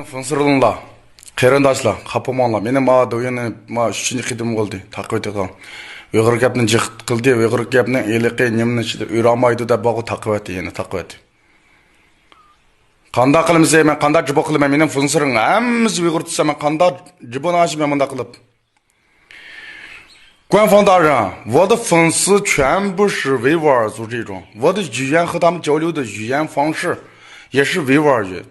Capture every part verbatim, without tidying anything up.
فىڭسىرلىڭلار، قېرىنداشلار، خاپا بولماڭلار. مېنى ما دويىنى ما ئۈچىنچى قېتىم بولدى تاقىۋېتىدىغان. ئۇيغۇر گەپنى جىق قىلدى، ئۇيغۇر گەپنىڭ ھېلىقى نېمىنى ئىچىدە ئۆرەلمەيدۇ دەپ بارغۇ تاقىۋەتتى، يەنە تاقىۋەتتى. قانداق قىلىمىز؟ مەن قانداق جىبو قىلىمەن؟ مېنىڭ فىڭسىرىڭ ھەممىسى ئۇيغۇر تۇتسا، مەن قانداق جىبونى ئاشىمەن مۇنداق قىلىپ؟ 官方大人，我的粉丝全部是维吾尔族这种，我的语言和他们交流的语言方式也是维吾尔语。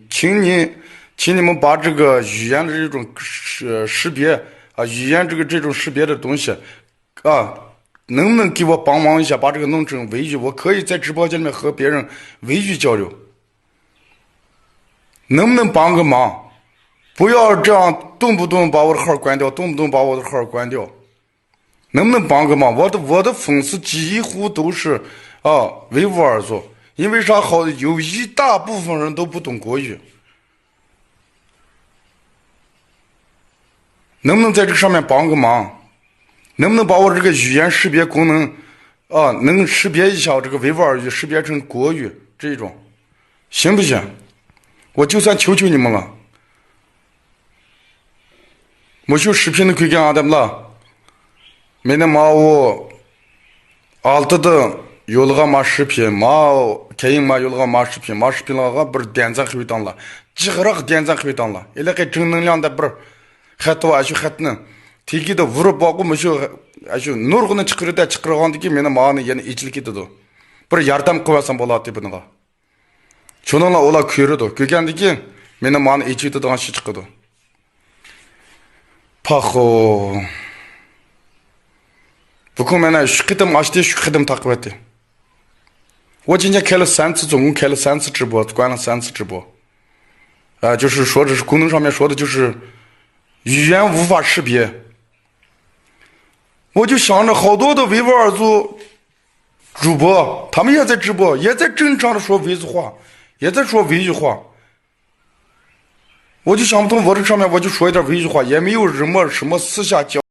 请你，请你们把这个语言的这种识识别啊，语言这个这种识别的东西啊，能不能给我帮忙一下，把这个弄成维语？我可以在直播间里面和别人维语交流。能不能帮个忙？不要这样动不动把我的号关掉，动不动把我的号关掉。能不能帮个忙？我的我的粉丝几乎都是啊维吾尔族，因为啥好？有一大部分人都不懂国语。能不能在这个上面帮个忙？能不能把我这个语言识别功能啊，能识别一下我这个维吾尔语识别成国语这一种，行不行？我就算求求你们了。 مۇشۇ شىپىنى كۆرگەن ئادەملەر مېنى ماۋۇ ئالتىدا يولغا ما شىپى، ماۋۇ كېيىن ما يولغا ما شىپى، ما شىپىلارغا بىر دەنزەن قىلىۋېتىڭلار. جىقراق دەنزەن قىلىۋېتىڭلار. ھېلىقى جىڭنىڭلياڭ دەپ بىر خەت بار، شۇ خەتنى تېگىدە ۋۇرۇپ باققۇ، مۇشۇ، شۇ نۇرغۇنى چىقىرىدۇ، چىقىرغاندىن كېيىن مېنى مانى يەنە ئېچىلىپ كېتىدۇ. بىر ياردەم قىلىۋەتسەم بولاتتى بۇنىڭغا. شۇنىڭلا ئۇلار كۆرىدۇ. كۆرگەندىن كېيىن مېنى مانا ئېچىۋېتىدىغان ئىش چىقىدۇ. پاخو. بۇكۇن مانا شۇ قېتىم ئاچتى، شۇ قېتىم تاقىۋەتتى. 我今天开了三次总共开了三次直播，关了三次直播。啊，就是说这是功能上面说的，就是语言无法识别。我就想着好多的维吾尔族主播，他们也在直播，也在正常的说维族话，也在说维语话。我就想不通，我这上面我就说一点维语话，也没有什么什么私下交